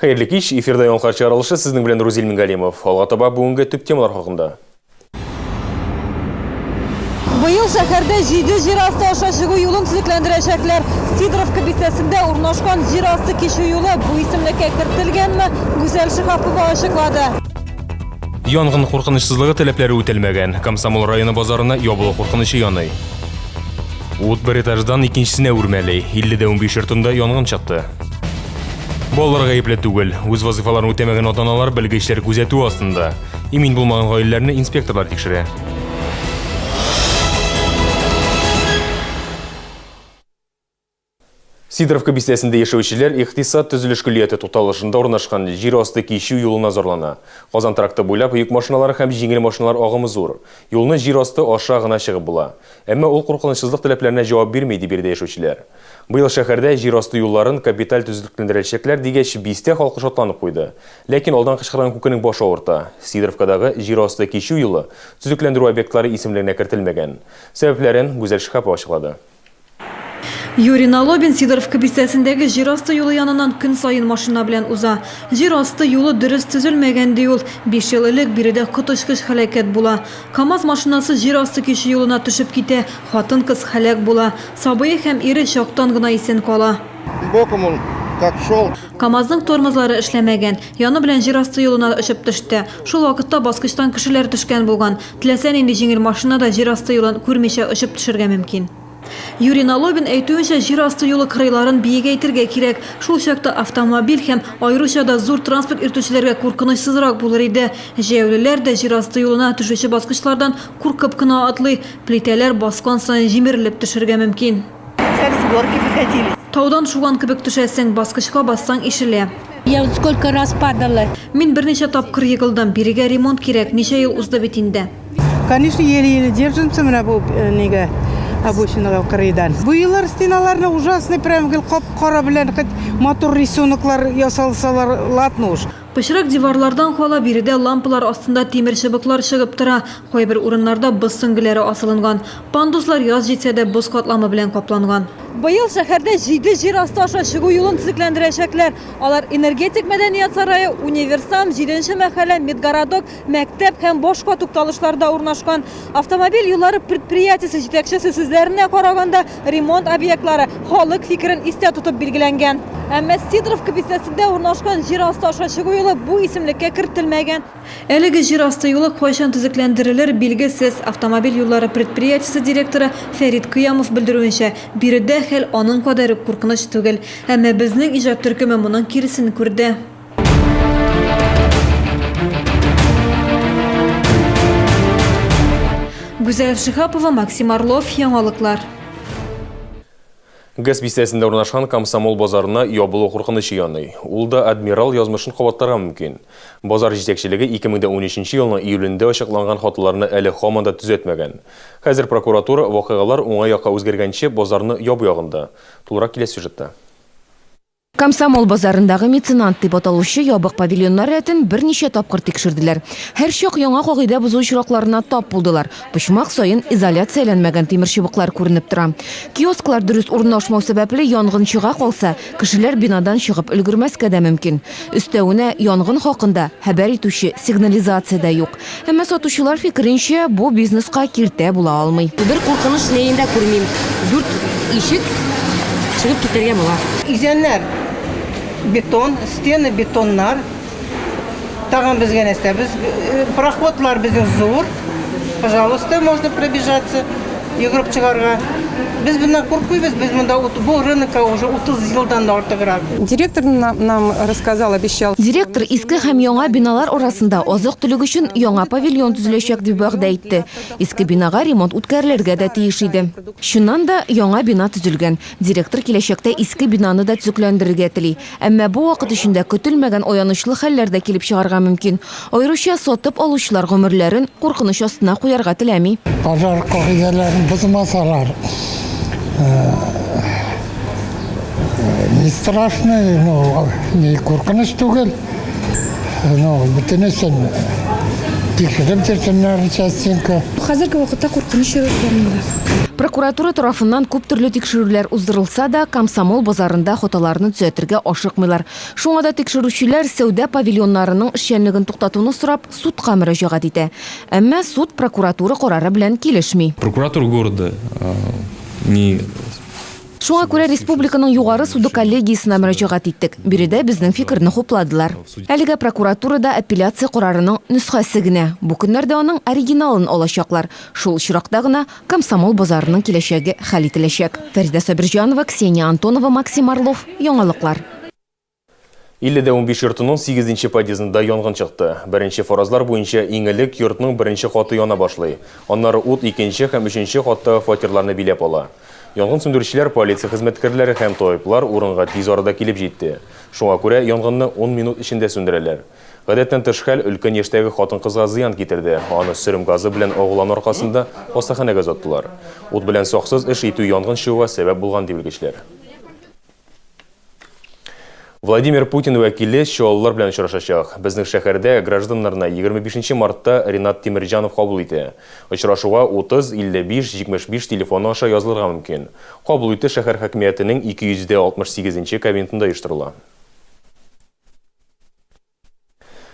Хәерле кич, эфирда яңалыклар чыгарылышы, сезнең белән Рузил Мингалимов. Алга таба бүгенге төп темалар хакында. Быел шәһәрдә җиде җир асты аша чыгу юлын төзекләндерәчәкләр. Сидоровка бистәсендә урнашкан җир асты кичү юлы бу исемлеккә кертелгәнме, Гүзәл Шиһапова ачыклады. Янгын куркынычсызлыгы таләпләре үтәлмәгән. Комсомол районы базарына ябылу куркынычы яный. Ут бер этаждан икенчесенә үрмәли. 50 дә 15 йортында янгын чыкты. Балалар гаепле түгел. Үз вазыйфаларын үтәмәгән ата-аналар белгечләр күзәтүе астында. Имин булмаган гаиләләрне инспекторлар тикшерә. Сидоровка бистәсендә яшәүчеләр икътисад төзелеш көллияте тукталышында урнашкан җир асты кичү юлына зарлана. Казан тракты буйлап йөк машиналары һәм җиңел машиналар агымы зур. Юлны җир асты аша гына чыгып була. Әмма ул куркынычсызлык таләпләренә җавап бирми, ди биредә яшәүчеләр. Быел шәһәрдә җир асты юлларын капиталь төзекләндерәчәкләр дигәч, бистә халкы шатланып куйды. Ләкин алдан кычкырган күкенең башы авырта. Сидоровкадагы җир асты кичү юлы төзекләндерү объектлары исемлегенә кертелмәгән. Сәбәпләрен Гүзәл Шиһапова ачыклады. Юрий Налобин Сидоровка бистәсендәге җир асты юлы яныннан көн саен машина белән уза. Җир асты юлы дөрес төзелмәгән, ди ул. Биш ел элек биредә коточкыч һәлакәт була. КАМАЗ машинасы җир асты кичү юлына төшеп китә, хатын-кыз һәлак була. Сабые һәм ире чактан гына исән кала. Боком он как шел. КАМАЗның тормозлары эшләмәгән. Яны белән җир асты юлына очып төште. Шул вакытта баскычтан кешеләр төшкән булган. Теләсә нинди җиңел машина да җир асты юлын күрмичә очып төшергә мөмкин. Юрий Налобин әйтүенчә, җир асты юлы кырыйларын биегәйтергә кирәк. Шул чакта автомобиль һәм аеруча да зур транспорт йөртүчеләргә куркынычсызрак булыр иде. Җәяүлеләр дә җир асты юлына төшүче баскычлардан куркып кына атлый. Плитәләр баскан саен җимерелеп төшергә мөмкин. Как с горки покатились. Таудан шуган кебек төшәсең, баскычка бассаң ишелә. Я вот сколько раз падала. Мин берничә тапкыр егылдым. Бирегә ремонт кирәк, ничә ел узды бит инде. Конечно, еле-еле держимся менә бу нигә обочинага кырыйдан. Бу еллар стеналарны ужасный прям гел кап-кара белән хоть матур рисуноклар ясалсалар, ладно уж. Пычрак диварлардан кала биредә лампалар астында тимер чыбыклар чыгып тора, кайбер урыннарда боз сөңгеләре асылынган. Пандуслар яз җитсә дә боз катламы белән капланган. Быел шәһәрдә җиде җир асты аша чыгу юлын төзекләндерәчәкләр. Алар Энергетик мәдәният сарае, Универсам, Җиденче мәхәллә, Медгородок, мәктәп һәм башка тукталышларда урнашкан. Автомобиль юллары предприятиесе җитәкчесе сүзләренә караганда, ремонт объектлары халык фикерен истә тотып билгеләнгән. Әмма Сидоровка бистәсендә урнашкан җир асты аша чыгу юлы бу исемлеккә кертелмәгән. Әлеге җир асты юлы кайчан төзекләндерелер, билгесез. Автомобиль юллары предприятиесе директоры Фәрит Кыямов белдерүенчә, биредә хәл аның кадәр үк куркыныч түгел. Әмма безнең иҗат төркеме моның киресен күрде. Гүзәл Шиһапова, Максим Орлов, Яңалыклар. ГЭС бистәсендә урнашкан Комсомол базарына ябылу куркынычы яный. Ул да Адмирал язмышын кабатларга мөмкин. Базар җитәкчелеге 2013 елның июлендә ачыкланган хаталарны әле һаман да төзәтмәгән. Хәзер прокуратура вакыйгалар уңай якка үзгәргәнче базарны ябу ягында. Тулырак киләсе сюжетта. Комсомол базарындагы Меценант дип аталучы ябык павильоннар рәтен берничә тапкыр тикшерделәр. Һәрчак яңа кагыйдә бозу очракларына тап булдылар. Почмак саен изоляцияләнмәгән тимерчыбыклар күренеп тора. Киосклар дөрес урнашмау сәбәпле, янгын чыга калса, кешеләр бинадан чыгып өлгермәскә дә мөмкин. Өстәвенә, янгын хакында хәбәр итүче сигнализация дә юк. Әмма сатучылар фикеренчә, бу бизнеска киртә була алмый. Бер куркыныч нәен дә күрмим. Дүрт ишек, чыгып китәргә була. Изәннәр бетон, стены бетоннар. Тагын безгә нәрсә? Без проходлар безнең зур. Пожалуйста, можно пробежаться, йөгереп чыгарга. Без моннан куркмыйбыз, без монда бу рынокка уже 30 елдан да артыграк. Директор нам рассказал, обещал. Директор иске һәм яңа биналар арасында азык-төлек өчен яңа павильон төзеләчәк дип вәгъдә итте. Иске бинага ремонт үткәрелергә дә тиеш иде. Чыннан да, яңа бина төзелгән. Директор киләчәктә иске бинаны да төзекләндерергә тели. Әмма бу вакыт эчендә көтелмәгән аянычлы хәлләр дә килеп чыгарга мөмкин. Аеруча сатып алучылар гомерләрен куркыныч астына куярга теләми. Пожар кагыйдәләрен бозмасалар, Не страшно, ну, не куркыныч түгел. Ну, бөтенесен тикшереп йөрсеннәр частенько. Хәзерге вакытта куркыныч юк монда. Прокуратура тарафыннан күп төрле тикшерүләр уздырылса да, Комсомол базарында хаталарны төзәтергә ашыкмыйлар. Шуңа да тикшерүчеләр сәүдә павильоннарының эшчәнлеген туктатуны сорап судка мөрәҗәгать итә. Әмма суд прокуратура карары белән килешми. Прокуратура города не Шуңа күрә республиканың Югары суды коллегиясенә мөрәҗәгать иттек. Биредә безнең фикерне хупладылар. Әлегә прокуратурада апелляция карарының нөсхәсе генә. Бу көннәрдә аның оригиналын алачаклар. Шул очракта гына Комсомол базарының киләчәге хәл ителәчәк. Фәридә Сабирҗанова, Ксения Антонова, Максим Орлов. Яңалыклар. 50 дә 15 йортының 8 подъездында янгын чыкты. Беренче фаразлар буенча, иң элек йортның беренче каты яна башлый. Аннары ут икенче һәм өченче каттагы фатирларны биләп ала. Янгын сүндерүчеләр, полиция хезмәткәрләре һәм табиблар урынга тиз арада килеп җитте. Шуңа күрә янгынны 10 минут эчендә сүндерәләр. Гадәттән тыш хәл өлкән яшьтәге хатын-кызга зыян китерде. Аны сөрем газы белән агулану аркасында хастаханәгә озаттылар. Ут белән саксыз эш итү янгын чыгуга сәбәп булган, ди белгечләр. Владимир Путин вәкиле чаллылар белән очрашачак. Безнең шәһәрдә гражданнарны 25 мартта Ринат Тимерҗанов кабул итә. Очрашуга 30 55 75 телефоны аша язылырга мөмкин. Кабул итү шәһәр хакимиятенең 268 кабинетында оештырыла.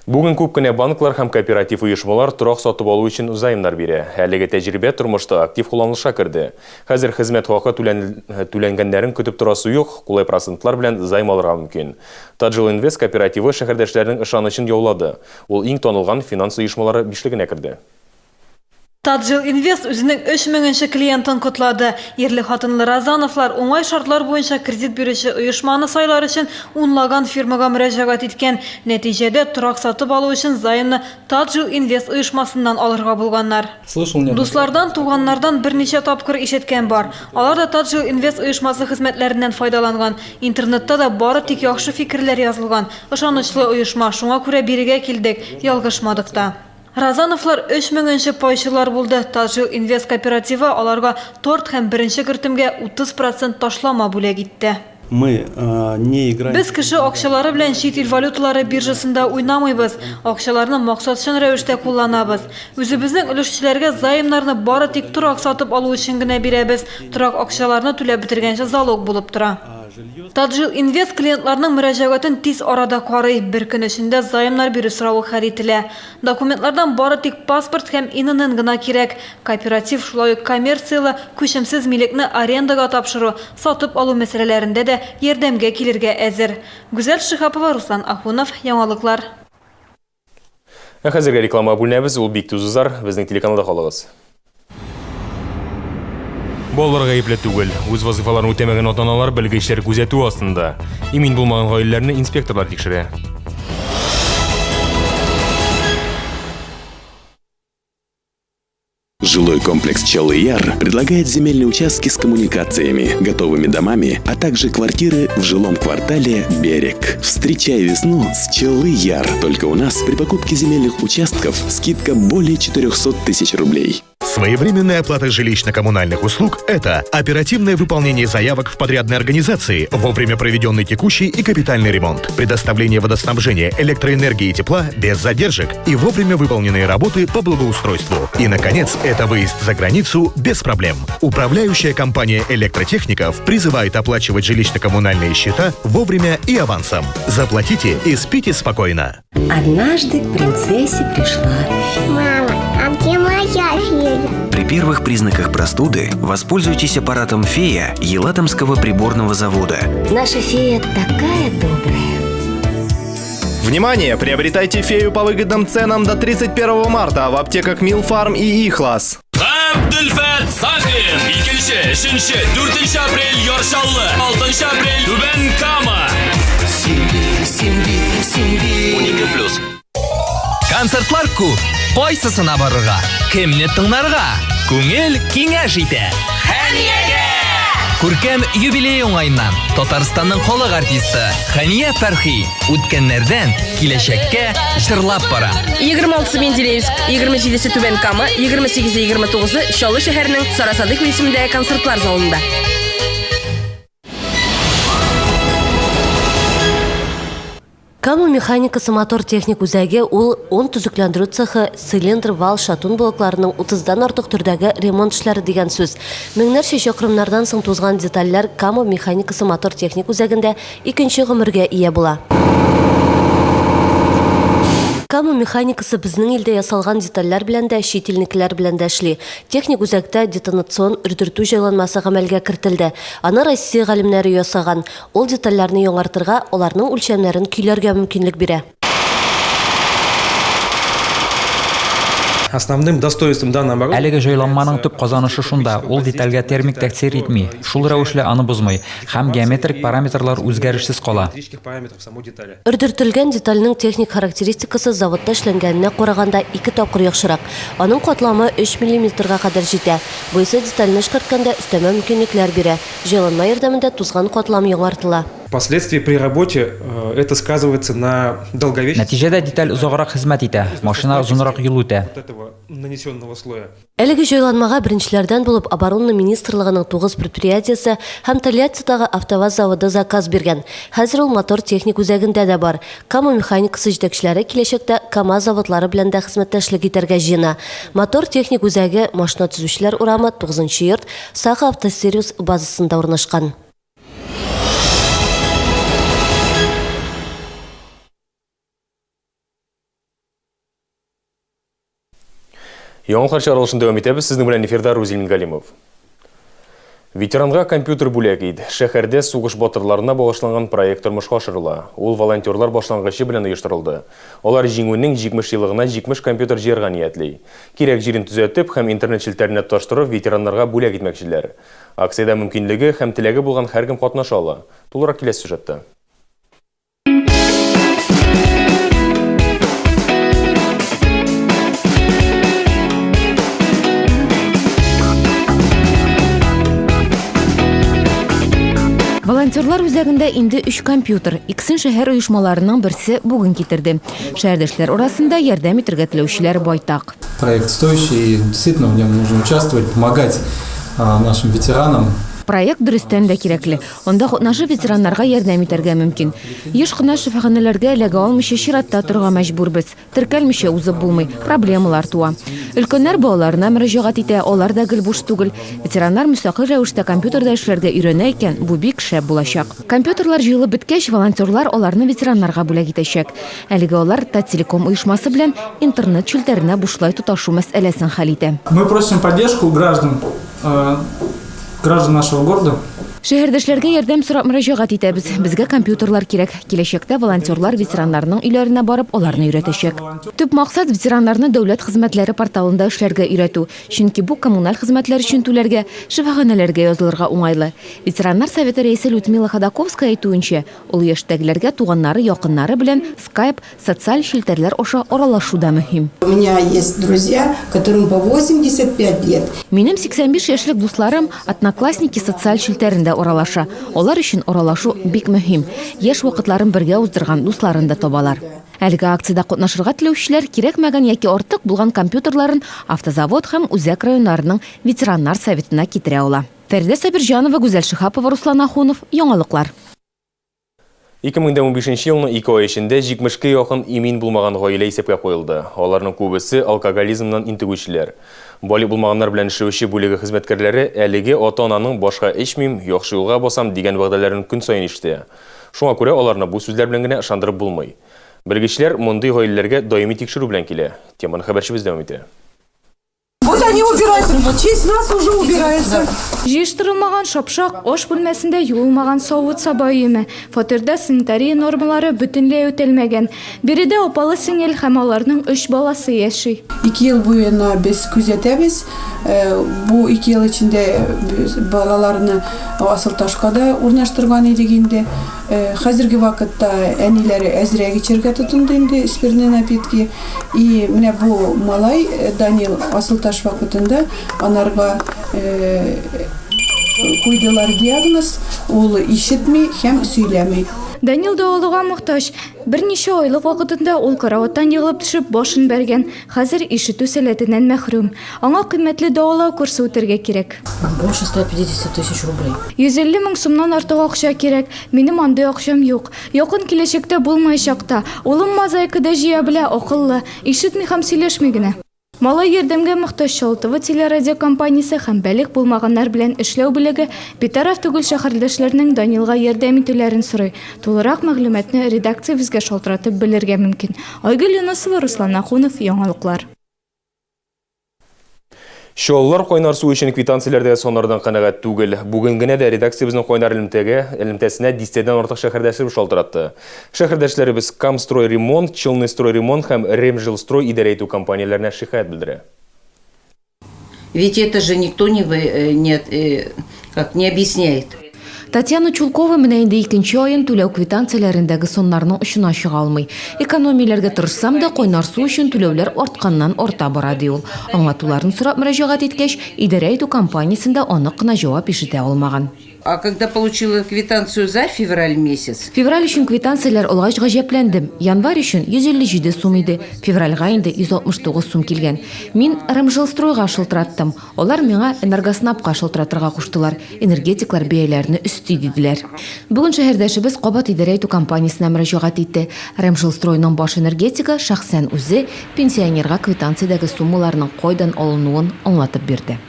Бүген күп кенә банклар һәм кооператив оешмалар торак сатып алу өчен займнар бирә. Әлеге тәҗрибә тормышта актив кулланылышка керде. Хәзер хезмәт хакы түләнгәннәрен көтеп торасы юк, кулай процентлар белән займ алырга мөмкин. Таҗил Инвест кооперативы шәһәрдәшләрнең ышанычын яулады. Ул иң танылган финанс оешмалары бишлегенә керде. Таҗил Инвест үзенең 3000 клиентын котлады. Ирле-хатынлы Розановлар уңай шартлар буенча кредит бирүче оешманы сайлар өчен унлаган фирмага мөрәҗәгать иткән. Нәтиҗәдә торак сатып алу өчен займны Таҗил Инвест оешмасыннан алырга булганнар. Дуслардан, туганнардан берничә тапкыр ишеткән бар. Алар да Таҗил Инвест оешмасы хезмәтләреннән файдаланган. Интернетта да бары тик яхшы фикерләр язылган. Ышанычлы оешма, шуңа күрә бирегә килдек, ялгышмадык та. Розановлар 3000 пайчылар булды. Таҗил Инвест кооперативы аларга торт һәм беренче кертемгә 30% ташлама бүләк итте. Мы не играем. Без кеше акчалары белән чит ил валюталары биржасында уйнамыйбыз. Акчаларны максатчан рәвештә кулланабыз. Үзебезнең өлешчеләргә займнарны бары тик торак сатып алу өчен генә бирәбез. Торак акчаларны түләп бетергәнче залог булып тора. Таҗил Инвест клиентларның мөрәҗәгатен тиз арада карый. Бер көн эчендә займнар бирү соравы хәл ителә. Документлардан бары тик паспорт һәм ИНН гына кирәк. Кооператив шулай ук коммерцияле күчемсез милекне арендага тапшыру, сатып алу мәсьәләләрендә дә ярдәмгә килергә әзер. Гүзәл Шиһапова, Руслан Ахунов, Яңалыклар. Ә хәзергә реклама бүлнәбез, ул бик тиз узар. Безнең телеканалда калыгыз. Балалар гаепле түгел. Үз вазифаларын үтәмәгән ата-аналар белгечләр күзәтү астында. Имин булмаган гаиләләрне инспекторлар тикшерә. Жилой комплекс Чаллы-Яр предлагает земельные участки с коммуникациями, готовыми домами, а также квартиры в жилом квартале «Берег». Встречай весну с Чаллы-Яр. Только у нас при покупке земельных участков скидка более 400 тысяч рублей. Своевременная оплата жилищно-коммунальных услуг – это оперативное выполнение заявок в подрядной организации, вовремя проведенный текущий и капитальный ремонт, предоставление водоснабжения, электроэнергии и тепла без задержек и вовремя выполненные работы по благоустройству. И, наконец, это выезд за границу без проблем. Управляющая компания электротехников призывает оплачивать жилищно-коммунальные счета вовремя и авансом. Заплатите и спите спокойно. Однажды к принцессе пришла фея. Мама, а где моя фея? При первых признаках простуды воспользуйтесь аппаратом «Фея» Елатомского приборного завода. Наша фея такая добрая. Внимание! Приобретайте фею по выгодным ценам до 31 марта в аптеках Милфарм и Ихлас. Әбделфәт Сафин. 2, 3, 4 апрель Яр Чаллы, 6 апрель Түбән Кама. 12+. Концертлар күп. Кайсысына барырга? Кемне тыңларга? Күңел киңәш итә. Хәниягә! Күркәм юбилей уңаеннан Татарстанның халык артисты Хәния Фәрхи үткәннәрдән киләчәккә җырлап бара. 26 Менделеевск, 27 Түбән Кама, 28 29 Чаллы шәһәренең Сара Садыйкова исемендәге концертлар залында. Кама механикасы мотор-техник үзәге, ул он төзекләндерү цехы, цилиндр, вал, шатун блокларының утыздан артык төрдәге ремонт эшләре дигән сүз. Меңнәрчә чакрымнардан соң тузган детальләр Кама механикасы мотор-техник үзәгендә икенче гомергә ия була. Кама механикасы безнең илдә ясалган детальләр белән дә, чит илнекеләр белән дә эшли. Техник үзәктә детонацион өрдертү җайланмасы гамәлгә кертелде. Аны Россия галимнәре ясаган. Ул детальләрне яңартырга, аларның үлчәмнәрен көйләргә мөмкинлек бирә. Основным достоинством данного оборудования Әлеге җайланманың төп казанышы шунда, ул детальгә термик тәэсир итми, шул рәвешле аны бозмый, һәм геометрик параметрлар үзгәрешсез кала. Өрдертелгән детальнең техник характеристикасы заводта эшләнгәненә караганда ике тапкыр яхшырак. Аның катламы өч миллиметрга кадәр җитә. Бу исә детальне эшкәрткәндә өстәмә мөмкинлекләр бирә. Җайланма ярдәмендә тузган катлам яңартыла. Впоследствии при работе э, это сказывается на долговечности. Нәтиҗәдә деталь озаграк хезмәт итә, машина озынрак юл үтә. Вот этого нанесенного слоя. Әлеге җайланмага беренчеләрдән булып Оборона министрлыгының тугыз предприятиесе һәм Тольяттидагы АвтоВАЗ заводы заказ биргән. Хәзер ул мотор-техник үзәгендә дә бар. Кама механикасы җитәкчеләре киләчәктә КАМАЗ заводлары белән дә хезмәттәшлек итәргә җыена. Мотор-техник үзәге Машина төзүчеләр урамы, 9 нчы йорт, Саха автосервис базасында урнашкан. Яңалыклар чыгарылышын дәвам итәбез. Сезнең белән эфирда Рузил Мингалимов. Ветеранга компьютер бүләк ит. Шәһәрдә сугыш батырларына багышланган проект тормышка ашырыла. Ул волонтерлар башлангычы белән оештырылды. Алар Җиңүнең 70 еллыгына 70 компьютер җыярга ниятли. Кирәк җирен төзәтеп һәм интернет челтәренә тоташтырып, ветераннарга бүләк итмәкчеләр. Акциядә мөмкинлеге һәм теләге булган һәркем катнаша ала. Тулырак киләсе сюжетта. Волонтерлар үзәгендә инде өч компьютер, икесен шәһәр оешмаларының берсе бүген китерде. Шәһәрдәшләр арасында ярдәм итәргә теләүчеләр байтак. Проект стоящий, и действительно в нем нужно участвовать, помогать нашим ветеранам. Проект дөрестән дә кирәкле. Анда катнашып ветераннарга ярдәм итәргә мөмкин. Еш кына шифаханәләргә эләгә алмыйча чиратта торырга мәҗбүрбез. Теркәлмичә узып булмый, проблемалар туа. Өлкәннәр балаларына мөрәҗәгать итә, алар да гел буш түгел. Ветераннар мөстәкыйль рәвештә компьютерда эшләргә өйрәнә икән, бу бик шәп булачак. Компьютерлар җыелып беткәч, волонтерлар аларны ветераннарга бүләк итәчәк. Әлегә алар Таттелеком оешмасы белән интернет челтәренә бушлай тоташу мәсьәләсен хәл итә. Мы просим поддержку граждан, э, граждан нашего города. Шәһәрдәшләргә ярдәм сорап мөрәҗәгать итәбез. Безгә компьютерлар кирәк. Киләчәктә волонтерлар ветераннарның өйләренә барып, аларны өйрәтәчәк. Төп максат, ветераннарны дәүләт хезмәтләре порталында эшләргә өйрәтү. Чөнки бу коммуналь хезмәтләр өчен түләргә, шифаханәләргә язылырга уңайлы. Ветераннар советы рәисе Людмила Ходаковская әйтүенчә, олы яшьтәгеләргә туганнары, якыннары белән Skype, Социаль челтәрләр аша аралашу да мөһим. У меня есть друзья, которым по 85 лет. Минем 85 яшьлек дусларым Одноклассники социаль челтәрендә аралаша. Алар өчен аралашу бик мөһим. Яшь вакытларын бергә уздырган дусларын да табалар. Әлеге акциядә катнашырга теләүчеләр кирәкмәгән яки артык булган компьютерларын Автозавод һәм Үзәк районнарының ветераннар советына китерә ала. Фәридә Сабирҗанова, Гүзәл Шиһапова, Руслан Ахунов, Яңалыклар. 2015 елның ике ай эчендә 70 кә якын имин булмаган гаилә исәпкә куелды. Аларның күбесе алкоголизмнан интегүчеләр. Балигъ булмаганнар белән эшләүче бүлеге хезмәткәрләре әлеге ата-ананың башка эчмим, яхшы юлга басам дигән вәгъдәләрен көн саен ишетә. Шуңа күрә аларны бу сүзләр белән генә ышандырып булмый. Белгечләр мондый гаиләләргә даими тикшерү белән килә. Теманы хәбәрчебез дәвам итә. Вот они убираются, в честь нас уже убираются. Җыештырылмаган шапшак аш бүлмәсендә юылмаган савыт-саба өеме. Фатирда санитария нормалары бөтенләй үтәлмәгән. Биредә апалы-сеңел һәм аларның өч баласы яши. Ике ел буена без күзәтәбез. Бу ике ел эчендә без балаларны Асылташка да урнаштырган идек инде. Хәзерге вакытта әниләре әзрәк эчәргә тотынды инде спиртные напитки. И менә бу малай Данил асылташ вакытында анарга Куйдылар диагноз, ул ишетми һәм сөйләми. Данил дәвалауга мохтаҗ. Берничә айлык вакытында ул караваттан егылып төшеп, башын бәргән. Хәзер ишетү сәләтеннән мәхрүм. Аңа кыйммәтле дәвалау курсы үтәргә кирәк. Больше 150 тысяч рублей. 150 мең сумнан артык акча кирәк. Минем андый акчам юк. Якын киләчәктә булмаячак та. Улым мозаика да җыя белә, акыллы. Ишетми һәм сөйләшми генә. Малай ярдәмгә мохтаҗ Чаллы-ТВ телерадиокомпаниясе һәм балигъ булмаганнар белән эшләү бүлеге битараф түгел шәһәрдәшләрнең Данилга ярдәм итүләрен сорый. Тулырак мәгълүматны редакциябезгә шалтыратып белергә мөмкин. Айгөл Юнысова, Руслан Ахунов, Яңалыклар. Чаллылар кайнар су өчен квитанцияләрдәге саннардан канәгать түгел. Бүген генә дә редакциябезнең кайнар элемтәгә, элемтәсенә дистәдән артык шәһәрдәшебез шалтыратты. Шәһәрдәшләребез Камстройремонт, Челныстройремонт һәм Ремжилстрой идарә итү компанияләренә шикаять белдерә. Ведь это же никто не, э, не, э, как, не объясняет. Татьяна Чулкова менә инде икенче аен түләү квитанцияләрендәге саннарның очына чыга алмый. Экономияләргә тырышсам да, кайнар су өчен түләүләр артканнан арта бара, ди ул. Аңлатуларын сорап мөрәҗәгать иткәч, идарә итү компаниясендә анык кына җавап ишетә алмаган. А когда получила квитанцию за февраль месяц. Февраль өчен квитанцияләр алгач гаҗәпләндем. Январь өчен 157 сум иде, февральгә инде 169 сум килгән. Мин Ремжилстройга шылтыраттым. Алар миңа Энергоснабка шылтыратырга куштылар, энергетиклар бәяләрне өсти, диделәр. Бүген шәһәрдәшебез кабат идарә итү компаниясенә мөрәҗәгать итте. Ремжилстройның баш энергетигы шәхсән үзе пенсионерга квитанциядәге суммаларның кайдан алынуын аңлатып бирде.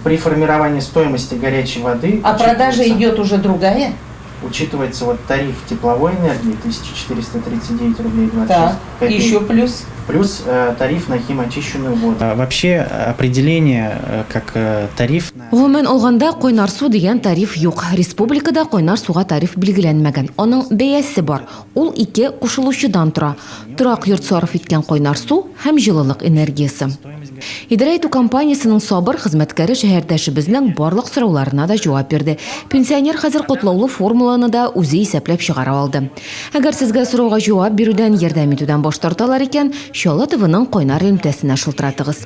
При формировании стоимости горячей воды... А продажа идет уже другая? Учитывается вот тариф тепловой энергии 1439 рублей 26 так, копеек. еще плюс? Плюс э, тариф на химочищенную воду. А, вообще определение э, как э, тариф... Гомумән алганда, кайнар су дигән тариф юк. Республикада кайнар суга тариф билгеләнмәгән. Аның бәясе бар. Ул ике кушылучыдан тора. Торак йорт сарыф иткән кайнар су һәм җылылык энергиясе. Идарә итү компаниясенең сабыр хезмәткәре шәһәрдәшебезнең барлык сорауларына да җавап бирде. Пенсионер хәзер катлаулы формуланы да үзе исәпләп чыгара алды. Әгәр сезгә сорауга җавап бирүдән, ярдәм итүдән баш тарталар икән, Чаллы ТВның кайнар элемтәсенә шылтыратыгыз.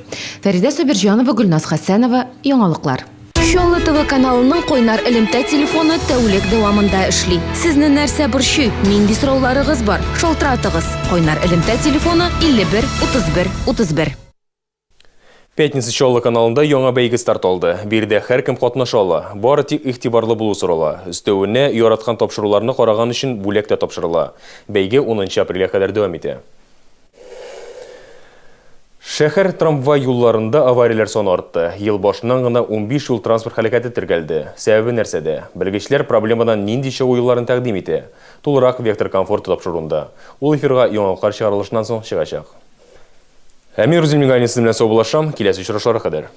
Фәридә Сабирҗанова, Гөлназ Хәсәнова, Яңалыклар. Чаллы ТВ каналының кайнар элемтә телефоны тәүлек дәвамында эшли. Сезне нәрсә борчый, нинди сорауларыгыз бар? Шалтыратыгыз. Кайнар элемтә телефоны 51 31 31. Пятница Чаллы каналында яңа бәйге старт алды. Биредә һәркем катнаша ала. Бары тик игътибарлы булу сорала. Өстәвенә, яраткан тапшыруларны караган өчен бүләк тә тапшырыла. Бәйге 10 апрельгә кадәр дәвам итә. Шәһәр трамвай юлларында аварияләр саны артты. Ел башыннан гына 15 юл-транспорт һәлакәте теркәлде. Сәбәбе нәрсәдә? Белгечләр проблемадан нинди чыгу юлларын тәкъдим итә? Тулырак Вектор комфорта тапшыруында. Ул эфирга яңалыклар чыгарылышыннан соң чыгачак. Ә мин Рузил Миңгалин сезнең белән саубуллашам. Киләсе очрашуларга кадәр.